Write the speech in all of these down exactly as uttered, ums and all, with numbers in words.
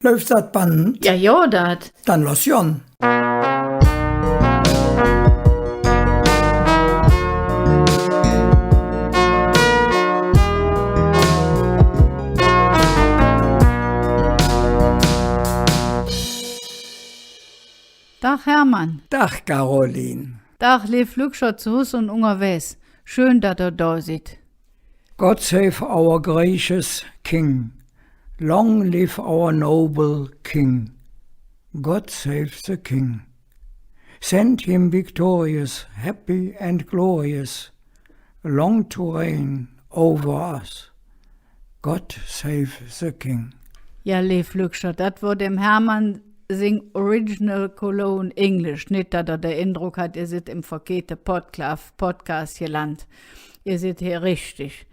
Läuf dat Band? Jo, jo, dat. Dann loss gonn. Dag, Hermann. Dag, Caroline. Dag, leev Lückcher zo Hus un ungerwägs. Schön, dat ehr do sid. God save our gracious King. Long live our noble King. God save the King. Send him victorious, happy and glorious, long to reign over us. God save the King. Jo, leev Lückcher, dat wor dem Hermann sing Original Cologne English. Nit, dat ehr der Endrock hat, ehr sid em verkehte Podklaaf-, Podcast gelandt. Ehr sid hee richtig.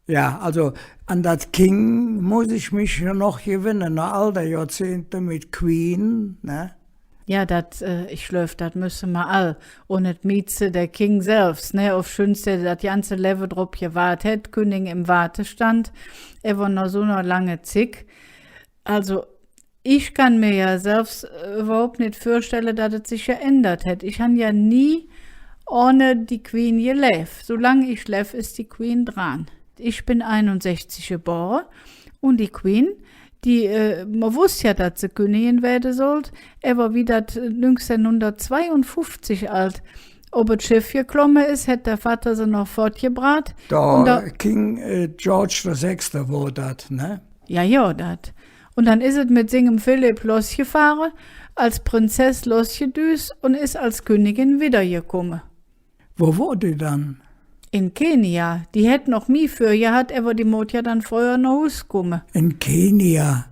Jo, also an dat King muss ich mich jo noch gewenne, noh all de Johrzehnte met Queen, ne? Jo, dat, äh, ich gläuv, dat müsse mer all. Un et mieste der King selvs, ne? Ovschüns dä dat ganze Levve drop gewaadt hät, Künning em Wartestand, ävver noh su ner lange Zigg. Also, ich kann mer jo selvs, äh, üvverhaup nit vürstelle, dat et sich geändert hät. Ich han jo nie ohne die Queen geläv. Su lang ich levve, es die Queen dran. Ich ben einunsechzig gebore un die Queen, die, äh, mer woss jo, dat se Künningin wääde sollt, ävver wie dat, äh, nüngzehnhundertzweiunfuffzig ald op et Scheff geklomme es, hät der Vatter se noch fottgebraht. Un der King, äh, George der Sechste wor dat, ne? Jo, jo, dat. Un dann es et met singem Philipp lossgefahre, als Prinzess lossgedüs un es als Künningin widdergekumme. Wo wor die dann? En Kenia. Die hät noch mih vürgehatt, ävver die moot jo dann fröher noh Hus kumme. En Kenia.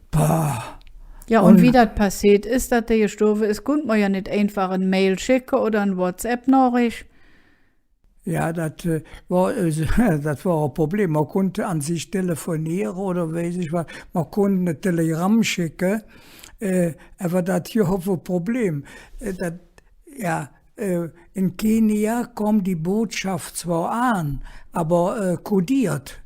Pah. Jo, un wie dat passeet es, dat dä gestorve es, kunnt mer jo nit einfach en Mail schecke oder en WhatsApp-Nohreech. Jo, dat, äh, wor, äh, dat wor e Problem. Mer kunnt an sich telefoniere oder weiß ich wat. Mer kunnt e Telegramm schecke, äh, ävver dat, jo, wor e Problem. Äh, dat, jo, äh, en Kenia kom die Botschaff zwor aan, ävver, äh, kodiert.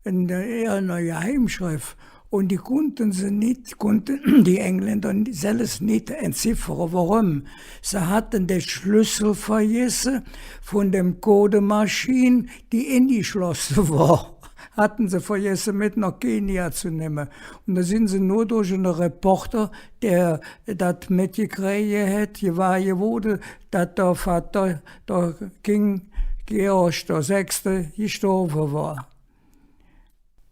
En der, en der Geheimschreff. Un die kunnte se nit, kunnte die Engländer selvs nit entziffere. Woröm? Se hatte der Schlössel vergesse vun dem Kodemaschin, die engeschlosse wor. Hatte se vergesse, met noh Kenia ze nemme. Un do sin se nor durch ene Reporter, dä dat metgekräge hät, gewahr gewoode, dat der Vatter, der King Georg der Sechste, gestorve wor.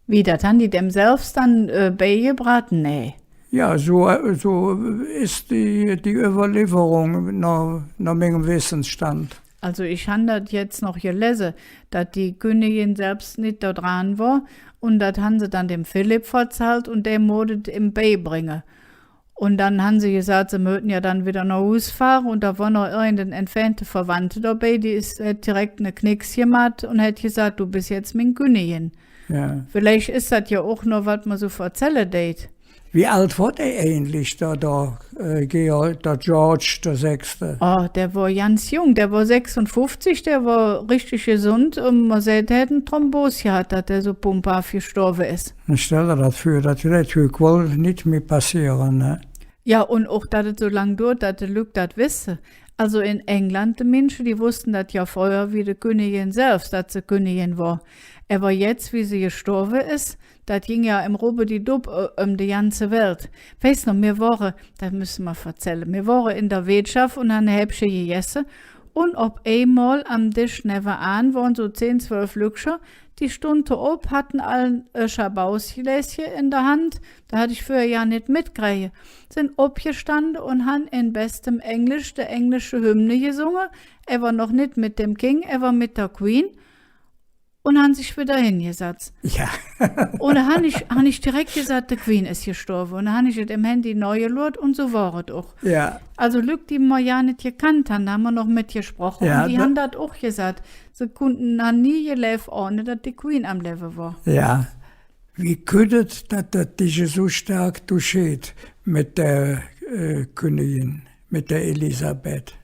Wie, dat han die däm selvs dann, äh, beigebraht? Nä. Jo, su, äh, su es die, die Üvverlieferung noh, noh mingem Wessensstand. Also ich han dat jetz noch gelese, dat die Künningin selvs nit do dran wor, un dat han se dann däm Philipp verzallt un dä moot et im beibränge. Un dann han se gesaht, se möhte jo dann widder noh Hus fahre, un do wor noch irgenden entfernte Verwandte dobei, die es, hät direk ne Knicks gemaht un hät gesaht: „Do bes jetz ming Künningin.“ Jo. Villeich es dat jo och noch, wat mer su verzälle deit. Wie ald wor dä eigentlich, der, der, äh, Georg, der George der Sechste? Oh, dä wor ganz jung, dä wor sechsunfuffzig, dä wor richtig gesund un mer säht, dä hät en Thrombos gehat, dat dä su pump av gestorve es. Dann stell der dat vür, dat dät hügg wall nit mih passeere, ne? Jo, un och, dat et su lang duurt, dat de Lück dat wesse. Also en England, de Minsche, die woosste dat jo fröher wie de Künningin selvs, dat se Künningin wor. Ävver jetz, wie se gestorve es, dat ging jo em Rubbedidupp, äh, öm de ganze Welt. Weiß noch, mir wore, dat müsse mer verzälle, mir wore en der Weetschaff un han e Häppche gegesse. Un op eimol am Desch nevvenaan wore su zehn, zwölf Lückcher, die stundte op, hatte all e Schabausgläsche en der Hand, dat hatt ich vürher jo nit metkräge, sin opgestande un han en bestem Englisch de englische Hymne gesunge, ävver noch nit met dem King, ävver met der Queen, un han sich widder hingesatz. Jo. Un do han ich, han ich direk gesaht, de Queen es gestorve. Un do han ich et em Handy noh geluurt un su wor et och. Jo. Also Lück, die mer jo nit gekannt han, do han mer noch met gesproche. Jo, un die han dat och gesaht. Se kunnte, han nie geläv, ohne dat die Queen am Levve wor. Jo. Wie kütt et, dat dat dich esu stark toucheet met der, äh, Künningin, met der Elisabeth?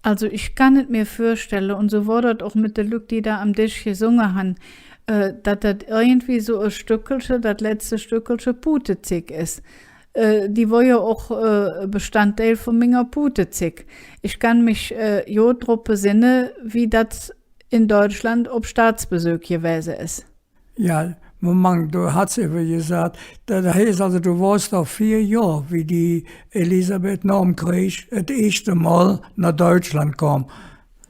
Also, ich kann et mir vürstelle, un su wor dat och met de Lück, die do am Desch gesunge han. äh, dat dat irgendwie su e Stöckelche, dat letzte Stöckelche Puutezigg es. Äh, die wor jo och, äh, Bestanddeil vun minger Puutezigg. Ich kann mich, äh, jo drop besenne, wie dat en Deutschland op Staatsbesök gewäse es. Jo, Moment, do häs evve gesaht, dat heiß alsu, do wors doch veer Johr, wie die Elisabeth nohm Kreeg et eeschte Mol noh Deutschland kom.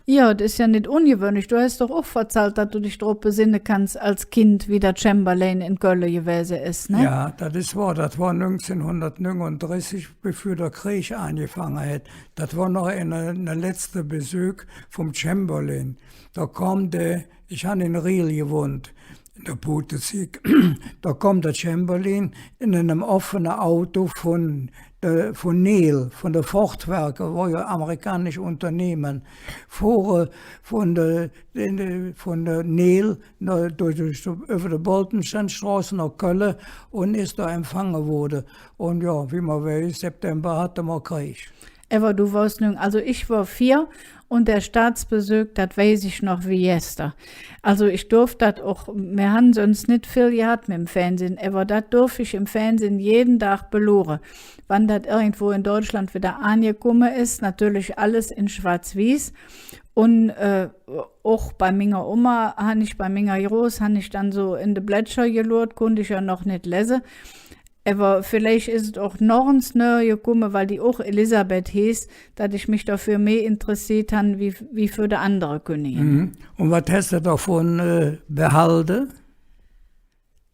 Jo, dat es jo nit ungewöhnlich. Do häs doch och verzallt, dat do dich drop besenne kanns, als Kind, wie der Chamberlain en Kölle gewäse es, ne? Jo, dat es wohr. Dat wor nüngzehnhundertnüngundressig, bevör der Kreeg aangefange hät. Dat wor noch en der, en der letzte Besök vum Chamberlain. Do kom dä, ich han en Riehl gewonnt, en der Puutezigg. Do kom der Chamberlain en enem offene Auto vun der, vun Nel, vun de Fordwerke, wor jo amerikanisch Unternehmen, fuhr hä vun der, en der, vun der Nel, noh, durch, durch, üvver de Boltensteinstroß noh Kölle un es do empfange woode. Un jo, wie mer weiß, September hatte mer Kreeg. Ävver do wors nüng, alsu ich wor veer un der Staatsbesök, dat weiß ich noch wie gester. Alsu ich durf dat och, mir han söns nit vill gehat mem Fernsehen, ävver dat durf ich em Fernsehen jeden Dag belore. Wann dat irgendwo en Deutschland widder aangekumme es, natörlich alles en schwatz-wieß. Un, äh, och bei minger Oma han ich, bei minger Groß han ich dann su en de Blättcher gelort, kunnt ich jo noch nit lese. Ävver villeich es et och nor ens nöher gekumme, weil die och Elisabeth heeß, dat ich mich doför mih interesseet han wie, wie för de andere Künnigin. Mhm. Un wat häs de dovun, äh, behalde?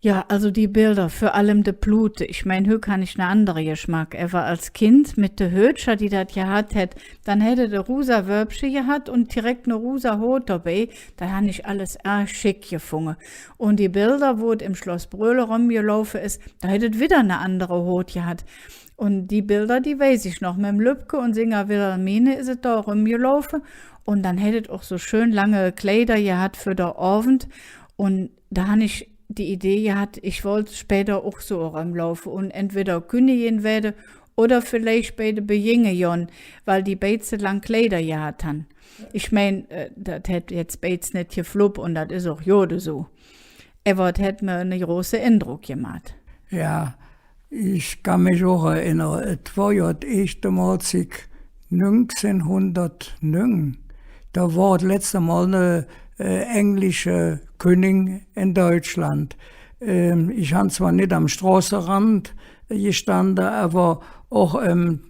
Jo, alsu die Belder, vör allem de Plute. Ich mein, hügg han ich ne andere Geschmack. Ävver als Kind met de Hötcher, die dat gehat hät, dann hät et e rosa Wölvche gehat un direk ne rosa Hot dobei. Dat han ich alles ärg scheck gefunge. Un die Belder, wo et em Schloss Bröhl erömgelaufe es, do hät et widder ne andere Hot gehat. Un die Belder, die weiß ich noch, mem Lübke un singer Wilhelmine es et do erömgelaufe. Un dann hät et och su schön lange Kleider gehat för der Ovend. Un do han ich die Idee gehat, ich wollt späder och su erömlaufe un entweder Künnigin weede oder villeich bei de Bejinge gonn, weil die beids su lang Kleider gehat han. Ich mein, äh, dat hät jetz beids nit geflupp un dat es och god esu. Ävver et hät mer ne große Endrock gemaht. Jo, ich kann mich och erennere, et wor jo et eeschte Mol zick nüngzehnhundertnüng. Do wor et letzte Mol ne, äh, englische Künning en Deutschland. Ähm, ich han zwor nit am Stroßerand gestande, ävver och, ähm,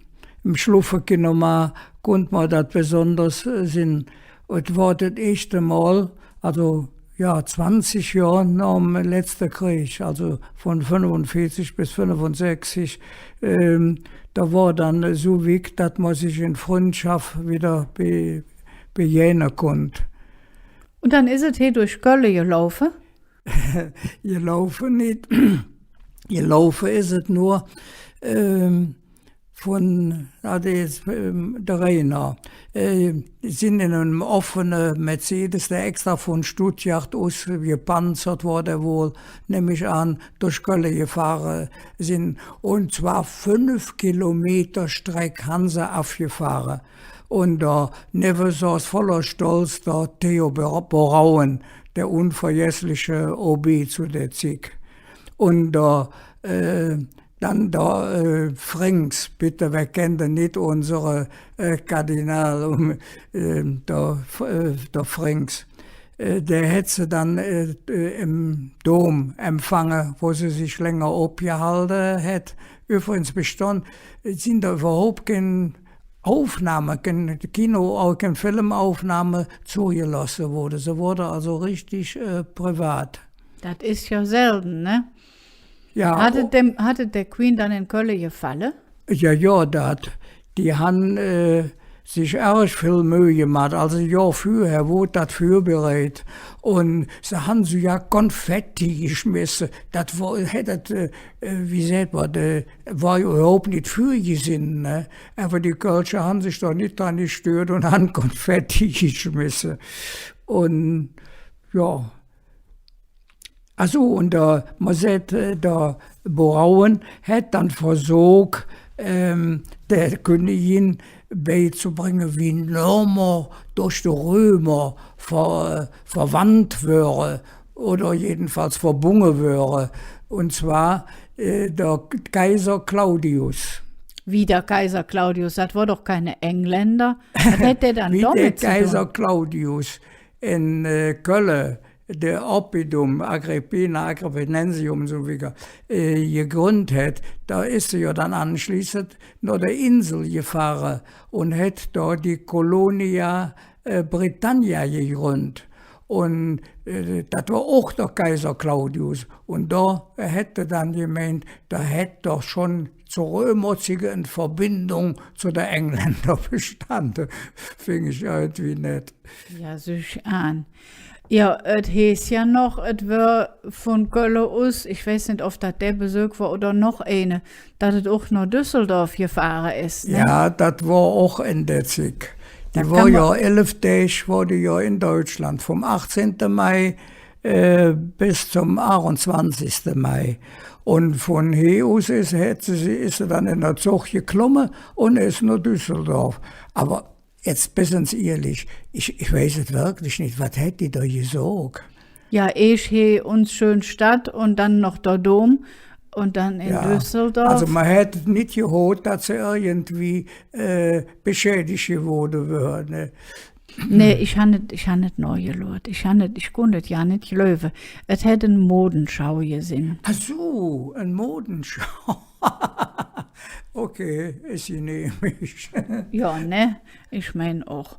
em Schluffekinomar kunnt mer dat besonders, äh, sinn. Et wor et eeschte Mol, alsu, jo, zwanzig Johr nohm letzte Kreeg, alsu vun fünfunveezig bes fünfunsechzig, ähm, do wor dann esu wigg, dat mer sich en Fründschaff widder be-, begähne kunnt. Un dann es et he durch Kölle gelaufe? Gelaufe nit. Gelaufe es et nor, ähm, vun, jo, dat es, ähm, der Reiner. Äh, sin en enem offene Mercedes, dä extra vun Stuttgart us gepanzert wor, dä wall, nemm ich aan, durch Kölle gefahre sin. Un zwor fünf Kilometer Streck han se avgefahre. Un do nevve soß voller Stolz der Theo Bo-, Borauen, der unvergessliche O B zo der Zigg. Un der, äh, dann der, äh, Frings, bitte, wä kennt dä nit, unsere, äh, Kardinal, ähm, der F-, äh, der Frings. Äh, dä hät se dann, äh, äh, em Dom empfange, wo se sich länger opgehalde hät. Üvvrigens bestand, sin do üvverhaup kein Aufnahme, kein Kino, och kein Filmaufnahme zogelosse woodte. Se woodte alsu richtig, äh, privat. Dat es jo selde, ne? Jo, hät et dä, hät et dä Queen dann en Kölle gefalle? Jo, jo, dat. Die han, äh, sich ärg vill Möh gemaht. Alsu e Johr vörher woodt dat vörbereidt. Un se han sugar Konfetti geschmesse. Dat wor, hät dat, äh, äh, wie säht mer, äh, wor jo üvverhaup nit vörgesinn, ne? Ävver die Kölsche han sich do nit dran gestürt un han Konfetti geschmesse. Un, jo. Alsu, un der, mer säht, äh, der Borauen hät dann versök, ähm, der Künnigin beizebränge, wie noh mer durch de Römer ver-, verwandt wöre. oder jedenfalls verbunge wöre. Un zwar, äh, der Kaiser Claudius. Wie der Kaiser Claudius? Dat wor doch keine Engländer. Wat hät dä dann Wie der domet ze dun? Kaiser Claudius en, äh, Kölle de Oppidum Agrippina Agrippinensium su wie, äh, gegründt hät, do es hä jo dann aanschleeßend noh der Insel gefahre un hät do die Colonia, äh, Britannia gegründt. Un, äh, dat wor och der Kaiser Claudius. Un do hät hä dann gemeint, do hätt doch schon zo Römerzigge en Verbindung zo de Engländer bestande. Fing ich irgendwie nett. Jo, süch aan. Jo, et heeß jo noch, et wör vun Kölle us, ich weiß nit, ov dat dä Besök wor oder noch eine, dat et och noh Düsseldorf gefahre es, ne? Jo, dat wor och en der Zigg. Die wor jo elf Däg, wor die jo en Deutschland, vum achtzehnte Mai, äh, bes zom achtunzwanzigste Mai. Un vun hee us es, hät se, es se dann en der Zog geklomme un es noh Düsseldorf. Ävver jetz bes ens ihrlich, ich, ich weiß et wirklich nit, wat hät die do gesök? Jo, eesch hee uns schön Stadt un dann noch der Dom un dann en Düsseldorf. Alsu, mer hät et nit gehoot, dat se irgendwie, äh, beschädig gewoode wör, ne? Nä, ich han et, ich han et nohgelort. Ich han et, ich kunnt et jo nit gläuve. Et hät en Modeschau gesinn. Ach su, en Modeschau. Okay, es genehmig. Jo, ne? Ich mein och.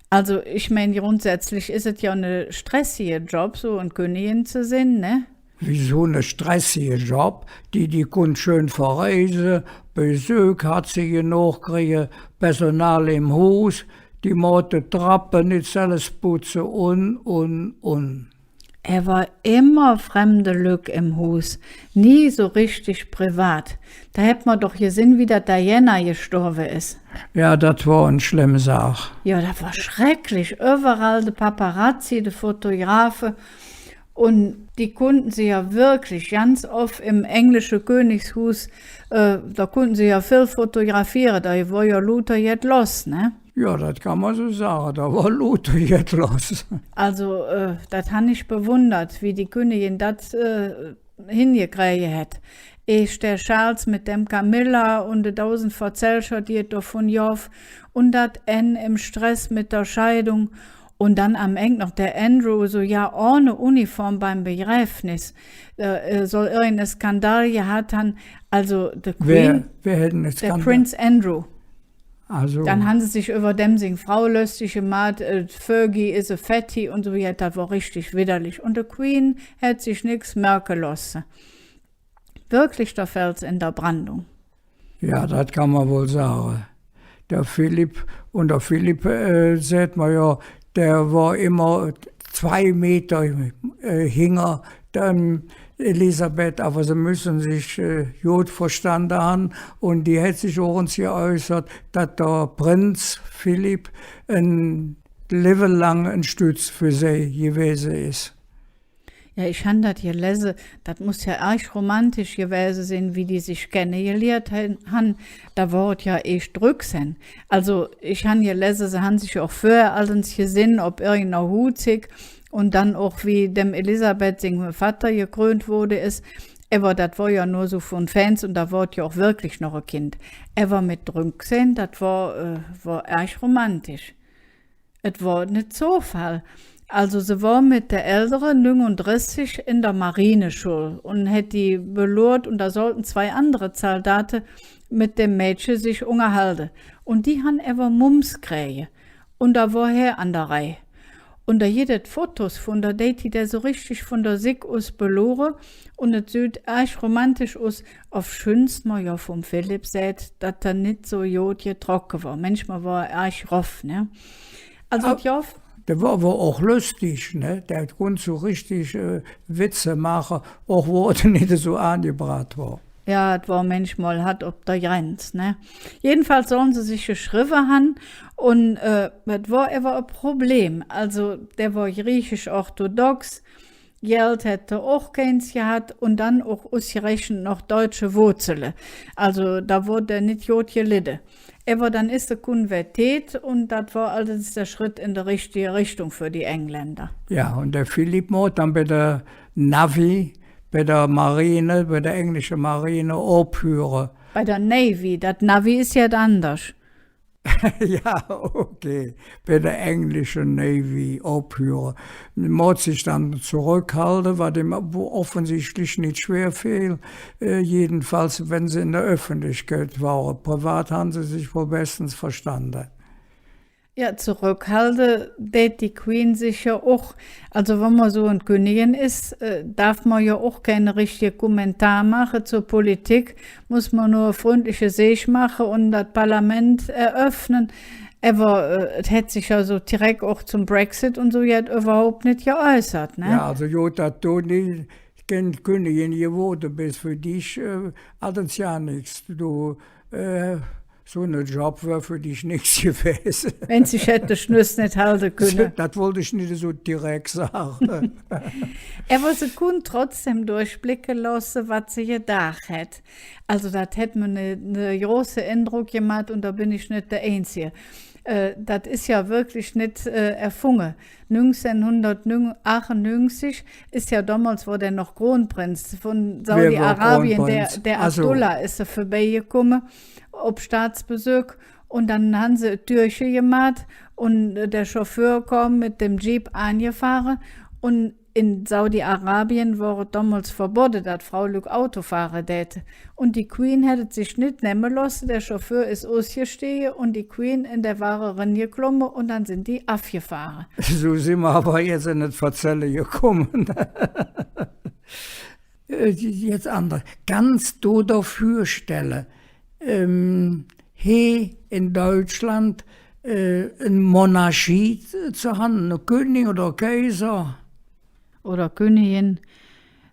Alsu, ich mein, grundsätzlich es et jo ne stressige Job, su en Künnigin ze sin, ne? Wiesu ne stressige Job? Die, die kunnt schön verreise, Besök hät se genog krige, Personal em Huus, die moot de Trappe nit selvs putze un, un, un. Ävver immer fremde Lück em Huus, nie su richtig privat. Do hät mer doch gesinn, wie dat Diana gestorve es. Jo, dat wor en schlemm Saach. Jo, dat wor schrecklich. Üvverall de Paparazzi, de Fotografe. Un die kunnte se jo wirklich ganz off em englische Künningshuus, äh, do kunnte se jo vill fotografiere, do wor jo luuter jet loss, ne? Jo, dat kann mer su sage, do wor luuter jet loss. Alsu, äh, dat han ich bewundert, wie die Künnigin dat, äh, hingekräge hät. Eesch der Charles met dem Camilla un de dausend Verzällcher, die et dovun gov, un dat Anne em Stress met der Scheidung. Un dann am Engk noch der Andrew, su, jo, ohne Uniform beim Begräbnis. Äh, äh, soll irgendene Skandal gehat han. Alsu, de Queen, wä hät ene Skandal? Der Prinz Andrew. Alsu. Dann han se sich üvver däm sing Frau löstig gemaht, äh, Fergie is a fatty un su, jo, dat wor richtig widderlich. Un de Queen hät sich nix merke looße. Wirklich der Fels en der Brandung. Jo, dat kann mer wall sage. Der Philipp, un der Philipp, äh, säht mer jo, dä wor immer zwei Meter, äh, hinger dem Elisabeth, ävver se müsse sich, äh, god verstande han. Un die hät sich och ens geäußert, dat der Prinz Philipp e Levve lang en Stütz för se gewäse es. Jo, ich han dat gelese, dat muss jo ärg romantisch gewäse sin, wie die sich kennegeliert han, han. Do wor et jo eesch drücksehn. Alsu, ich han gelese, se han sich och vörher allens gesinn, op irgendener Huhzigg un dann och, wie dem Elisabeth singe Vatter gekrönt woode es. Ävver dat wor jo nor su vun Fääns un do wor et jo och wirklich noch e Kind. Ävver met drücksehn, dat wor, äh, wor ärg romantisch. Et wor ne Zofall. Alsu, se wor met der Äldere nüngundressig en der Marineschull un hät die beloort, un do sollte zwei andere Zaldate met dem Mädche sich ungerhalde. Un die han ävver Mumps kräge. Un do wor hä an der Reih. Un do gitt et Fotos vun, do deit die dä su richtig vun der Sigg us beloore. Un et süht ärg romantisch us, ovschüns mer jo vum Philipp säht, dat hä nit su god getrocke wor. Mänchmol wor hä ärg roff, ne? Alsu, jo. Dä wor ävver och löstig, ne? Dä kunnt su richtig, äh, Witze maache, och wo et nit esu aangebraht wor. Jo, et wor mänchmol hadd op der Grenz, ne? Jedenfalls solle se sich geschrevve han un, äh, et wor ävver e Problem. Alsu, dä wor griechisch-orthodox, Geld hät hä och keins gehat un dann och usgerechnet noch deutsche Woozele. Alsu, do woodt hä nit god geledde. Ävver dann es hä konverteet un dat wor allerdings der Schredd en de richtige Richtung för die Engländer. Jo, un der Philipp moot dann bei der Navy, bei der Marine, bei der englische Marine ophüre. Bei der Navy, dat Navy es jet anders. Jo, okay. Bei der englische Navy ophüre. Moot sich dann zoröckhalde, wat im offensichtlich nit schwer feel. Äh, jedenfalls, wann se en der Öffentlichkeit wore. Privat han se sich wall bestens verstande. Jo, zoröckhalde dät die Queen sich jo och. Alsu, wann mer su en Künningin es, äh, darf mer jo och keine richtige Kommentar maache zor Politik. Muss mer nor e fründlich Geseech maache un dat Parlament eröffne. Ävver, äh, et hät sich jo su direk och zom Brexit un su jet üvverhaup nit geäußert, ne? Jo, alsu, god, dat do nit Künningin gewoode bes, för dich, äh, allerdings jo nix. Do, äh, su ne Job wör för dich nix gewäse. Wann se sich hätt de Schnüss nit halde künne. Dat wollt ich nit esu direk sage. Ävver se kunnt trotzdäm durchblecke looße, wat se gedaach hät. Alsu, dat hät mer ne, ne große Endrock gemaht un do ben ich nit der Einzige. Äh, dat es jo wirklich nit, äh, erfunge. Nüngzehnhundertachtunnüngzig es jo domols, wo dä noch Kronprinz vun Saudi-Arabien, der, der Abdullah, es hä vörbeigekumme op Staatsbesök. Un dann han se e Türche gemaht un, äh, der Chauffeur kom met dem Jeep aangefahre. Un en Saudi-Arabien wor et domols verbodde, dat Fraulück Auto fahre däte. Un die Queen hät et sich nit nemme looße, der Chauffeur es usgestege un die Queen en der Wage erengeklomme un dann sin die avgefahre. Su sin mer ävver jetz en et Verzälle gekumme. Äh, jetz anders. Kanns do der vürstelle, ähm, hee en Deutschland, äh, en Monarchie z-, ze han, ene Künning oder Kaiser? Oder Künningin.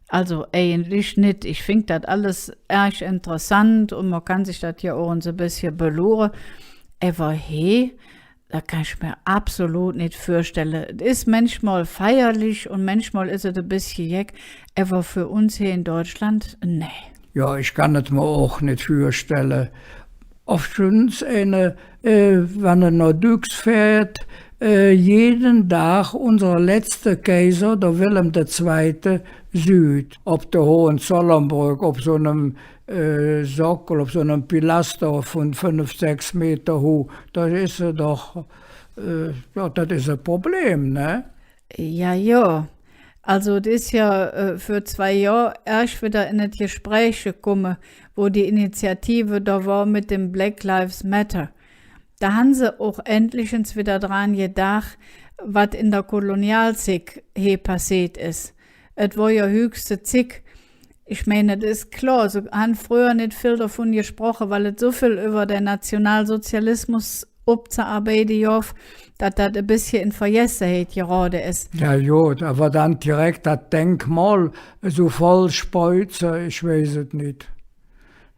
Alsu eigentlich nit. Ich fing dat alles ärg interessant un mer kann sich dat jo och esu e bessche belore. Ävver hee, dat kann ich mer absolut nit vürstelle. Et es mänchmol feierlich un mänchmol es et e bessche jeck, ävver för uns hee en Deutschland, nä. Jo, ich kann et mer och nit vürstelle. Ovschüns eine, äh, wann hä noh Düx fäht, äh, jeden Dag unse letzte Kaiser, der Willem der Zweite, süht. Op der Hohenzollernbröck, op su enem, äh, Sockel, op su enem Pilaster vun fünf, sechs Meter huh. Dat es, äh, doch, äh, jo, dat es e Problem, ne? Jo, jo. Alsu, et es jo, äh, för zwei Johr eets widder en et Gespräch gekumme, wo die Initiative do wor met dem Black Lives Matter. Do han se och endlich ens widder dran gedaach, wat en der Kolonialzigg hee passeet es. Et wor jo hüchste Zigg. Ich mein, et es klor, se han fröher nit vill dovun gesproche, weil et su vill üvver der Nationalsozialismus opzearbeide gov, dat dat e bessche en Vergessenheit gerode es. Jo, god, ävver dann direk dat Denkmol esu voll speuze, ich weiß et nit.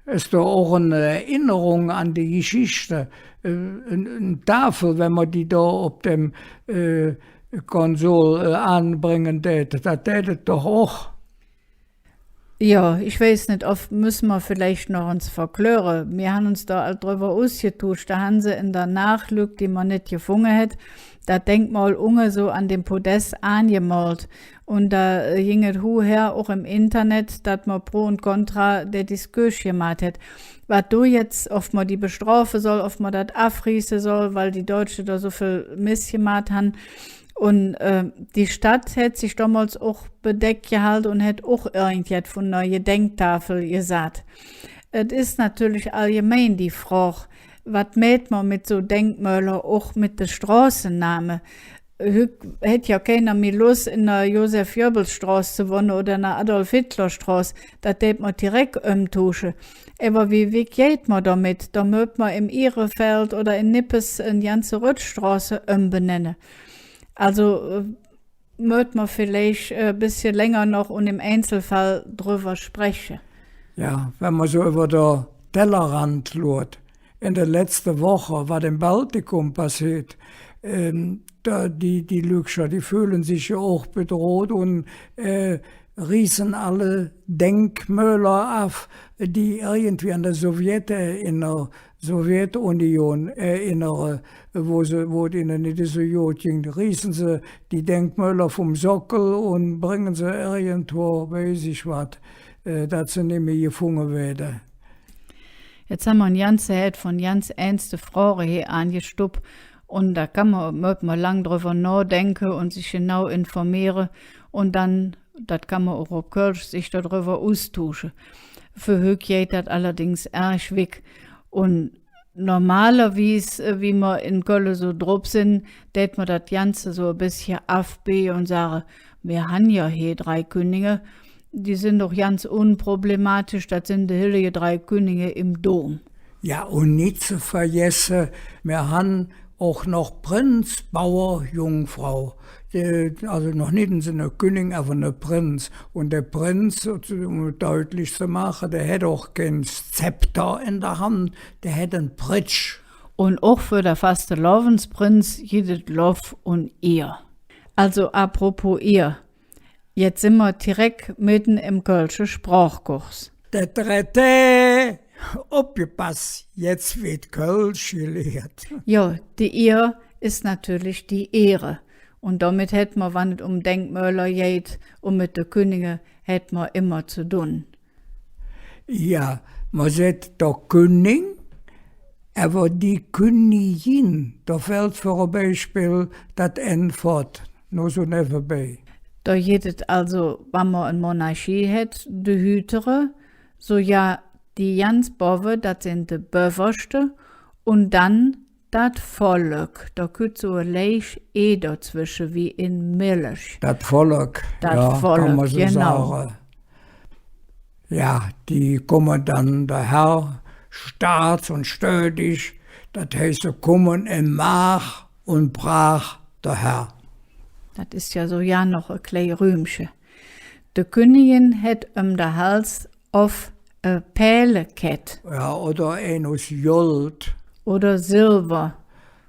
Es doch och en Erinnerung an die Geschichte. Äh, en, en Tafel, wann mer die do op dem, äh, Konsol, äh, aanbränge dät, dat dät et doch och. Jo, ich weiß nit, ov müsse mer villeich noch ens verkläre. Mir han uns do ald drüvver usgetuusch. Do han se en der Naach Lück, die mer nit gefunge hät, dat Denkmol unge su an dem Podess aangemolt. Un do, äh, ging et huh her, och em Internet, dat mer pro un contra der Diskurs gemaht hät. Wat do jetz, ov mer die bestrofe soll, ov mer dat avrieße soll, weil die Deutsche do su vill Mess gemaht han. Un, äh, die Stadt hät sich domols och bedeck gehalde un hät och irgendjet vun ener Gedenktafel gesaht. Et es natörlich allgemein die Frog, wat mäht mer met su Denkmöler, och met de Stroßename? Hügg hät jo keiner mih Loss, en der Joseph-Goebbels-Stroß ze wonne oder en der Adolf-Hitler-Stroß. Dat dät mer direk ömtuusche. Ävver wie, wie geiht mer domet? Do mööt mer em Ihrefeld oder en Nippes en ganze Rötsch Stroße ömbenenne. Alsu, äh, mööt mer villeich, äh, bessche länger noch un em Einzelfall drüvver spreche. Jo, wann mer su üvver der Tellerrand luurt, en de letzte Woche, wat em Baltikum passeet, ähm, do, die, die Lückcher, die föhle sich jo och bedroht un, äh, Rieße alle Denkmöler av, die irgendwie an de Sowjet erinner-, Sowjetunion erinnere, wo se, wo et inne nit esu god ging. Rieße se die Denkmöler vum Sockel un bränge se irgendwo, weiß ich wat, äh, dat se nit mih gefunge weede. Jetz han mer en ganze Hääd vun ganz äänste Froge hee aangestupp, un do kann mer, mööt mer lang drüvver nodenke un sich genau informiere un dann dat kann mer och op Kölsch sich dodrüvver ustuusche. För hügg geiht dat allerdings ärg wigg. Un normalerwies, äh, wie mer en Kölle su drop sin, dät mer dat Ganze su e bessche avbeege un sage, mir han jo hee drei Künninge, die sin doch ganz unproblematisch, dat sin de hellige drei Künninge em Dom. Jo, un nit ze vergesse, mir han och noch Prinz, Bauer, Jungfrau. Äh, alsu noch nit en singe Künning, ävver ne Prinz. Un dä Prinz, öm et deutlich ze maache, dä hät och kei Zepter en der Hand, dä hät en Pritsch. Un och för der Fastelovendsprinz gitt et Lov un Ier. Alsu apropos Ier, jetz sin mer direk medden em kölsche Sprochkurs. Der Traité, opgepass, jetz weed Kölsch geliert. Jo, die Ier es natörlich die Ehre. Un domet hät mer, wann et öm Denkmöler geiht un met de Künninge, hät mer immer ze dun. Jo, mer säht der Künning, ävver die Künnigin, do fällt för e Beispill dat N fott, nor su nevvenbei. Do gitt et alsu, wann mer en Monarchie hät, de Hühtere, su jo, die ganz bovve, dat sin de Böverschte, un dann dat Volk, do kütt su e leich E dozwesche wie en Milch. Dat Volk, dat jo, Volk, kann mer su genau sage. Jo, die kumme dann doher, staats un stödig, dat heiß, se kumme en Maach un Praach doher. Dat es jo su jo noch e klei Rümche. De Künnigin hät öm der Hals off e Pääle-Kett. Jo, oder ein us Gold. Oder Silver.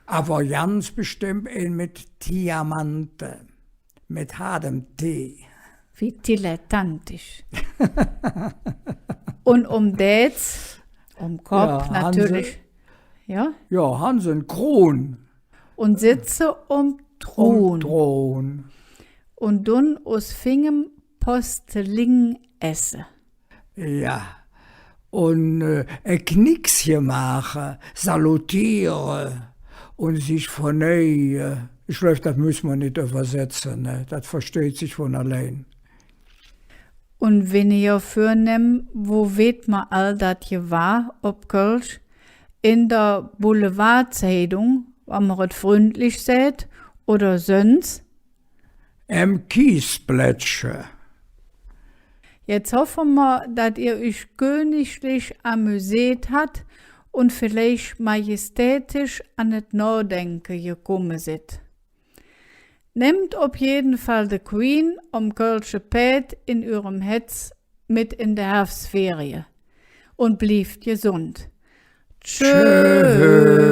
Ävver ganz bestemmp ein met Diamante, met haadem T. Wie dilettantisch. Un öm Dätz, öm Kopp, jo, han se natörlich. Jo? Jo, han se en Kron. Un setze om Thron. Om Thron. Un dun us fingem Posteling esse. Jo. Un, äh, e Knicksche maache, salutiere un sich verneige. Ich gläuv, dat muss mer nit üvversetze, ne? Dat versteiht sich vun allein. Un wenn ehr vürnemm, wo weed mer all dat gewahr op Kölsch? En der Boulevardzeidung, wann mer et fründlich säht, oder söns? Em Kiesblättche. Jetz hoffe mer, dat ehr üch königlich amüseet hat un villeich majestätisch an et Nodenke gekumme sid. Nemmt op jeden Fall de Queen om kölsche Pääd en üürem Hätz met en de Hervsferie un blievt gesund. Tschö. Tschö.